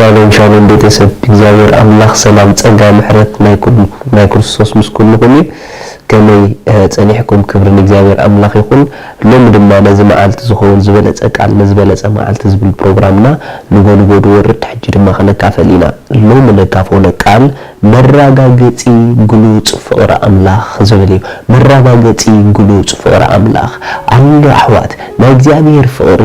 ሻሎም ሻሎም ቤተሰብ፣ እግዚኣብሔር ኣምላኽ ሰላም፣ ጸጋ፣ ምሕረት ናይ ኩሉ ናይ ክርስቶስ ምስ ኩልኹም እዩ። ከመይ ጸኒሕኩም? ክብሪ ንእግዚኣብሔር ኣምላኽ ይኹን። ሎሚ ድማ ነዚ መዓልቲ ዝኸውን ዝበለጸ ቃል ንዝበለጸ መዓልቲ ዝብል ፕሮግራምና ንጎ ንጎ ድወርድ ሕጂ ድማ ክነካፈል ኢና። ሎሚ ነካፈሎ ቃል መራጋገጺ ግሉጽ ፍቕሪ ኣምላኽ ዝብል እዩ። መራጋገጺ ግሉጽ ፍቕሪ ኣምላኽ ኣሎ ኣሕዋት፣ ናይ እግዚኣብሔር ፍቕሪ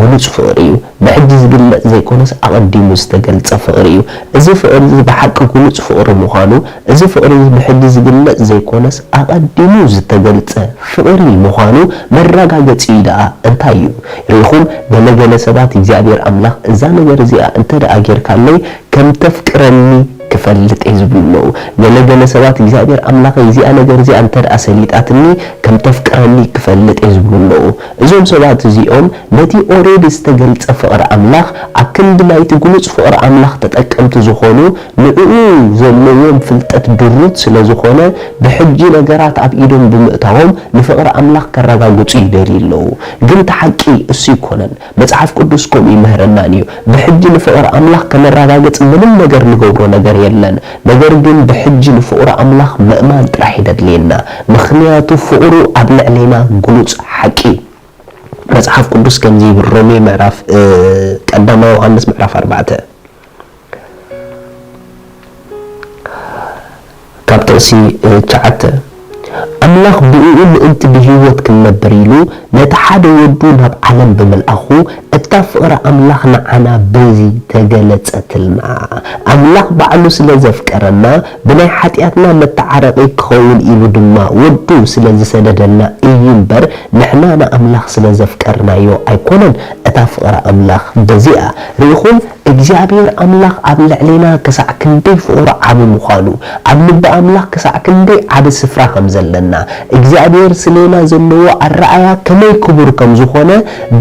ግሉጽ ፍቕሪ እዩ። ብሕጂ ዝግለጽ ዘይኮነስ ኣቐዲሙ ዝተገልጸ ፍቕሪ እዩ። እዚ ፍቕሪ እዚ ብሓቂ ግሉጽ ፍቕሪ ምዃኑ፣ እዚ ፍቕሪ እዚ ብሕጂ ዝግለጽ ዘይኮነስ ኣቐዲሙ ዝተገልጸ ፍቕሪ ምዃኑ መራጋገጺ ደኣ እንታይ እዩ? ርኢኹም፣ ገለ ገለ ሰባት እግዚኣብሔር ኣምላኽ እዛ ነገር እዚኣ እንተ ደኣ ጌርካለይ ከም ተፍቅረኒ ክፈልጥ እየ ዝብሉ ኣለዉ። ገለ ገለ ሰባት እግዚኣብሔር ኣምላኸይ እዚኣ ነገር እዚኣ እንተ ደኣ ሰሊጣትኒ ከም ተፍቅረኒ ክፈልጥ እየ ዝብሉ ኣለዉ። እዞም ሰባት እዚኦም ነቲ ኦሬዲ ዝተገልጸ ፍቕሪ ኣምላኽ ኣብ ክንዲ ናይቲ ግሉጽ ፍቕሪ ኣምላኽ ተጠቀምቲ ዝኾኑ ንዕኡ ዘለዎም ፍልጠት ድሩት ስለ ዝኾነ ብሕጂ ነገራት ኣብ ኢዶም ብምእታዎም ንፍቕሪ ኣምላኽ ከረጋግጹ ይደልዩ ኣለዉ። ግን እቲ ሓቂ እሱ ኣይኮነን። መጽሓፍ ቅዱስ ከምኡ ይምህረናን እዩ። ብሕጂ ንፍቕሪ ኣምላኽ ከነረጋግጽ ምንም ነገር ንገብሮ ነገር የለን። ነገር ግን ብሕጂ ንፍቕሪ ኣምላኽ ምእማን ጥራሕ እዩ ደድልየና። ምኽንያቱ ፍቕሩ ኣብ ልዕሌና ግሉጽ ሓቂ። መጽሓፍ ቅዱስ ከምዚ ይብል፣ ሮሜ ምዕራፍ፣ እ፣ ቀዳማይ ዮሃንስ ምዕራፍ ኣርባዕተ ካብ ጥቕሲ፣ እ፣ ትሽዓተ፣ ኣምላኽ ብእኡ ምእንቲ ብህይወት ክንነብር ኢሉ ነቲ ሓደ ወዱ ናብ ዓለም ብምልኣኹ፣ እታ ፍቕሪ ኣምላኽ ንዓና በዚ ተገለጸትልና። ኣምላኽ ባዕሉ ስለ ዘፍቀረና፣ ብናይ ሓጢኣትና መተዓረቒ ክኸውን ኢሉ ድማ ወዱ ስለ ዝሰደደልና እዩ እምበር፣ ንሕና ንኣምላኽ ስለ ዘፍቀርናዮ ኣይኮነን። እታ ፍቕሪ ኣምላኽ በዚኣ። ርኢኹም፣ እግዚኣብሔር ኣምላኽ ኣብ ልዕሌና ክሳዕ ክንደይ ፍቕሩ ዓቢ ምዃኑ፣ ኣብ ልቢ ኣምላኽ ክሳዕ ክንደይ ዓቢ ስፍራ ከም ዘለና፣ እግዚኣብሔር ስሌና ዘለዎ ኣረኣያ ከመይ ክቡር ከም ዝኾነ፣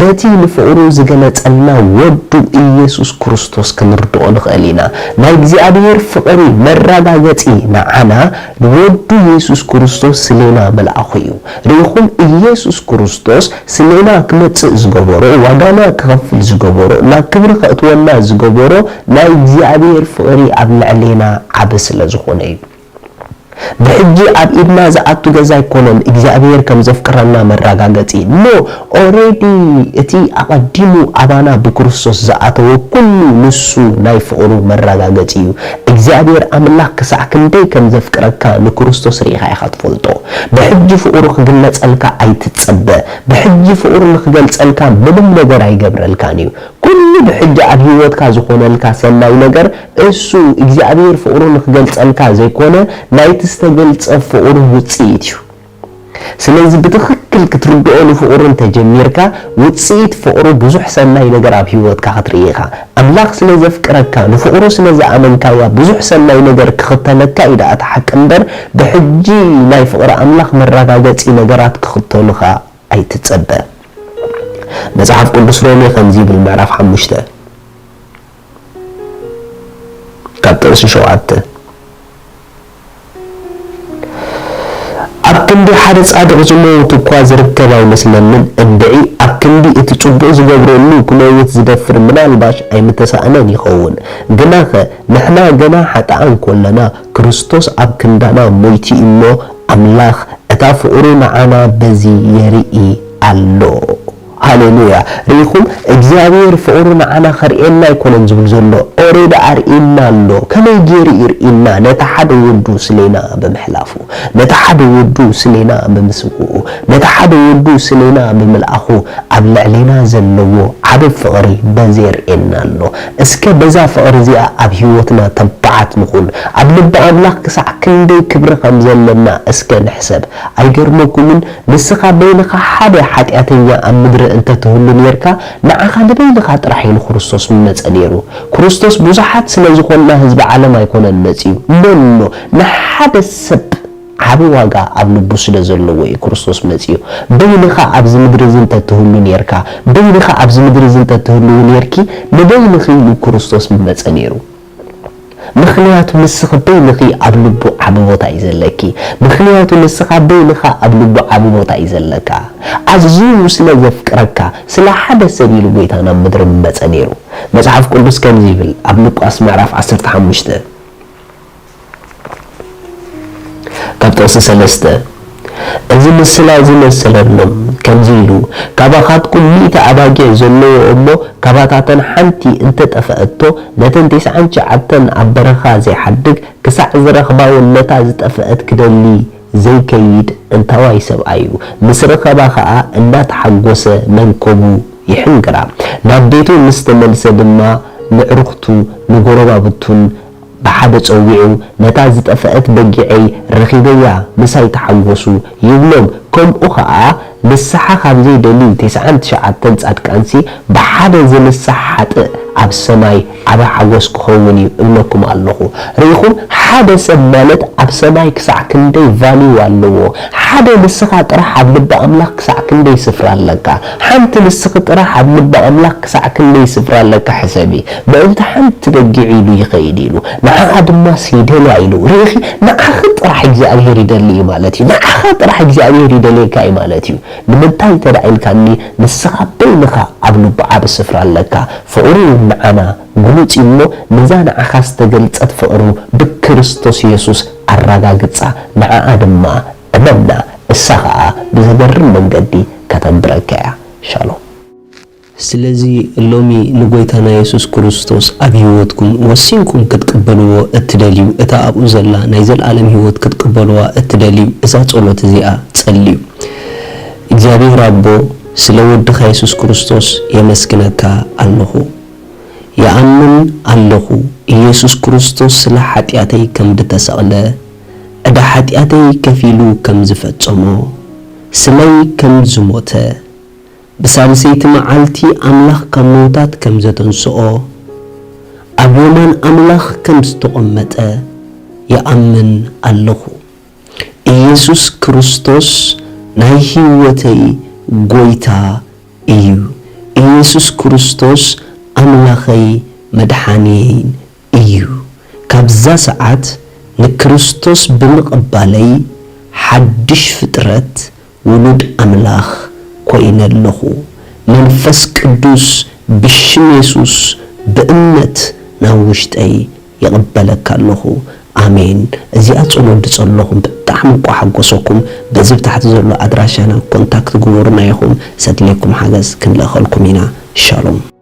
በቲ ንፍቕሩ ዝገለጸልና ወዱ ኢየሱስ ክርስቶስ ክንርድኦ ንኽእል ኢና። ናይ እግዚኣብሔር ፍቕሪ መረጋገጺ ንዓና ወዱ ኢየሱስ ክርስቶስ ስሌና ምልኣኹ እዩ። ርኢኹም፣ ኢየሱስ ክርስቶስ ስሌና ክመጽእ ዝገበሮ፣ ዋጋና ክኸፍል ዝገበሮ፣ ናብ ክብሪ ከእትወና ዝገበሮ ናይ እግዚኣብሔር ፍቕሪ ኣብ ልዕሌና ዓቢ ስለ ዝኾነ እዩ። ብሕጂ ኣብ ኢድና ዝኣቱ ገዛ ኣይኮነን እግዚኣብሔር ከም ዘፍቅረና መረጋገጺ። ኖ፣ ኦሬዲ እቲ ኣቐዲሙ ኣባና ብክርስቶስ ዝኣተወ ኩሉ ንሱ ናይ ፍቕሩ መረጋገጺ እዩ። እግዚኣብሔር ኣምላኽ ክሳዕ ክንደይ ከም ዘፍቅረካ ንክርስቶስ ርኢኻ ኢኻ ትፈልጦ። ብሕጂ ፍቕሩ ክግለጸልካ ኣይትጸበ። ብሕጂ ፍቕሩ ንክገልጸልካ ምንም ነገር ኣይገብረልካን እዩ። ኩሉ ብሕጂ ኣብ ህይወትካ ዝኾነልካ ሰናይ ነገር እሱ እግዚኣብሔር ፍቕሩ ንክገልጸልካ ዘይኮነ፣ ናይቲ ዝተገልጸ ፍቕሩ ውጽኢት እዩ። ስለዚ ብትኽክል ክትርድኦ ንፍቕሩ እንተጀሚርካ፣ ውጽኢት ፍቕሩ ብዙሕ ሰናይ ነገር ኣብ ህይወትካ ክትርኢ ኢኻ። ኣምላኽ ስለ ዘፍቅረካ፣ ንፍቕሩ ስለ ዝኣመንካያ ብዙሕ ሰናይ ነገር ክኽተለካ እዩ ደኣ እቲ ሓቂ እምበር፣ ብሕጂ ናይ ፍቕሪ ኣምላኽ መረጋገጺ ነገራት ክኽተሉኻ ኣይትጸበ። መጽሓፍ ቅዱስ ሮሜ ከምዚ ይብል፣ ምዕራፍ ሓሙሽተ ካብ ጥቕሲ ሸውዓተ፣ ኣብ ክንዲ ሓደ ጻድቕ ዝመውት እኳ ዝርከብ ኣይመስለንን፣ እንድዒ ኣብ ክንዲ እቲ ጽቡቕ ዝገብረሉ ክመውት ዝደፍር ምናልባሽ ኣይምተሳእነን ይኸውን። ግናኸ ንሕና ገና ሓጥኣን ኮለና፣ ክርስቶስ ኣብ ክንዳና ሞይቱ እሞ፣ ኣምላኽ እታ ፍቕሩ ንዓና በዚ የርኢ ኣሎ። ሃሌሉያ። ርኢኹም፣ እግዚኣብሔር ፍቕሩ ንዓና ከርእየና ኣይኮነን ዝብል ዘሎ፣ ኦሬዲ ኣርእየና ኣሎ። ከመይ ገይሩ ይርእየና? ነቲ ሓደ ወዱ ስሌና ብምሕላፉ፣ ነቲ ሓደ ወዱ ስሌና ብምስውኡ፣ ነቲ ሓደ ወዱ ስሌና ብምልኣኹ፣ ኣብ ልዕሌና ዘለዎ ዓቢ ፍቕሪ በዚ የርእየና ኣሎ። እስከ በዛ ፍቕሪ እዚኣ ኣብ ህይወትና ተባዓት ንኹን። ኣብ ልቢ ኣምላኽ ክሳዕ ክንደይ ክብሪ ከም ዘለና እስከ ንሕሰብ። ኣይገርመኩምን? ንስኻ በይንኻ ሓደ ሓጢኣተኛ ኣብ ምድሪ እንተ ትህሉ ኔርካ፣ ንዓኻ ንበይንኻ ጥራሕ እዩ ንክርስቶስ ምመጸ ኔሩ። ክርስቶስ ብዙሓት ስለ ዝኾንና ህዝቢ ዓለም ኣይኮነን መጺኡ። ኖ፣ ኖ፣ ንሓደ ሰብ ዓቢ ዋጋ ኣብ ልቡ ስለ ዘለዎ እዩ ክርስቶስ መጺኡ። በይንኻ ኣብዚ ምድሪ እዚ እንተ ትህሉ ኔርካ፣ በይንኻ ኣብዚ ምድሪ እዚ እንተ ትህልው ኔርኪ፣ ንበይንኺ እዩ ክርስቶስ ምመጸ ኔሩ። ምኽንያቱ ንስኺ በይንኺ ኣብ ልቡ ዓቢ ቦታ እዩ ዘለኪ። ምኽንያቱ ንስኻ በይንኻ ኣብ ልቡ ዓቢ ቦታ እዩ ዘለካ። ኣዝዩ ስለ ዘፍቅረካ፣ ስለ ሓደ ሰብ ኢሉ ጎይታ ናብ ምድሪ ምመጸ ነይሩ። መጽሓፍ ቅዱስ ከምዚ ይብል፣ ኣብ ሉቃስ ምዕራፍ ዓሰርተ ሓሙሽተ ካብ ጥቕሲ ሰለስተ፣ እዚ ምስላ እዚ መሰለሎም፣ ከምዚ ኢሉ፣ ካባኻትኩም ሚእቲ ኣባጊዕ ዘለዎ እሞ፣ ካባታተን ሓንቲ እንተጠፍአቶ፣ ነተን ተስዓን ትሽዓተን ኣብ በረኻ ዘይሓድግ፣ ክሳዕ ዝረኽባውን ነታ ዝጠፍአት ክደሊ ዘይከይድ እንታዋይ ሰብኣይ እዩ። ምስ ረኸባ ኸኣ እናተሓጎሰ መንከቡ ይሕንግራ። ናብ ቤቱ ምስ ተመልሰ ድማ ንዕሩኽቱ ንጎረባብቱን ብሓደ ጸዊዑ፣ ነታ ዝጠፍአት በጊዐይ ረኺበያ፣ ምሳይ ተሓጎሱ ይብሎም። ከምኡ ኸኣ ንስሓ ካብ ዘይደልዩ ተስዓን ትሽዓተን ጻድቃንሲ ብሓደ ዝንሳሕ ሓጥእ ኣብ ሰማይ ዓቢ ሓጎስ ክኸውን እዩ እብለኩም ኣለኹ። ርኢኹም፣ ሓደ ሰብ ማለት ኣብ ሰማይ ክሳዕ ክንደይ ቫልዩ ኣለዎ። ሓደ ንስኻ ጥራሕ ኣብ ልቢ ኣምላኽ ክሳዕ ክንደይ ስፍራ ኣለካ። ሓንቲ ንስኺ ጥራሕ ኣብ ልቢ ኣምላኽ ክሳዕ ክንደይ ስፍራ ኣለካ ሕሰቢ። ምእንቲ ሓንቲ በጊዕ ኢሉ ይኸይድ ኢሉ፣ ንዓኣ ድማ ሲደልያ ኢሉ። ርኢኺ፣ ንዓኺ ጥራሕ እግዚኣብሔር ይደሊ እዩ ማለት እዩ። ንዓኻ ጥራሕ እግዚኣብሔር ይደልየካ እዩ ማለት እዩ። ንምንታይ እንተ ደኣ ኢልካኒ፣ ንስኻ በይንኻ ኣብ ልቡ ዓቢ ስፍራ ኣለካ። ፍቕሩ ንዓና ግሉጽ እዩ እሞ፣ ነዛ ንዓኻ ዝተገልጸት ፍቕሩ ብክርስቶስ የሱስ ኣረጋግጻ፣ ንዓኣ ድማ እመና፣ እሳ ኸኣ ብዘገርም መንገዲ ከተንብረካ እያ። ሻሎም። ስለዚ ሎሚ ንጎይታና የሱስ ክርስቶስ ኣብ ህይወትኩም ወሲንኩም ክትቅበልዎ እትደልዩ፣ እታ ኣብኡ ዘላ ናይ ዘልኣለም ህይወት ክትቅበልዋ እትደልዩ፣ እዛ ጸሎት እዚኣ ጸልዩ። እግዚኣብሔር ኣቦ፣ ስለ ወድኻ የሱስ ክርስቶስ የመስግነካ ኣለኹ። ይኣምን ኣለኹ፣ ኢየሱስ ክርስቶስ ስለ ሓጢኣተይ ከም ድተሰቕለ፣ ዕዳ ሓጢኣተይ ከፊሉ ከም ዝፈጸሞ፣ ስለይ ከም ዝሞተ፣ ብሳልሰይቲ መዓልቲ ኣምላኽ ካብ ምዉታት ከም ዘተንስኦ፣ ኣብ የማን ኣምላኽ ከም ዝተቖመጠ ይኣምን ኣለኹ። ኢየሱስ ክርስቶስ ናይ ህይወተይ ጐይታ እዩ። ኢየሱስ ክርስቶስ ኣምላኸይ መድሓንየይን እዩ። ካብዛ ሰዓት ንክርስቶስ ብምቕባለይ ሓድሽ ፍጥረት፣ ውሉድ ኣምላኽ ኮይነ ኣለኹ። መንፈስ ቅዱስ ብሽም የሱስ ብእምነት ናብ ውሽጠይ ይቕበለካ ኣለኹ። ኣሜን። እዚኣ ጸሎት ድጸለኹም ብጣዕሚ እኳ ሓጎሰኩም። በዚ ብታሕቲ ዘሎ ኣድራሻና ኮንታክት ግበሩና ኢኹም። ዘድልየኩም ሓገዝ ክንልእኸልኩም ኢና። ሻሎም።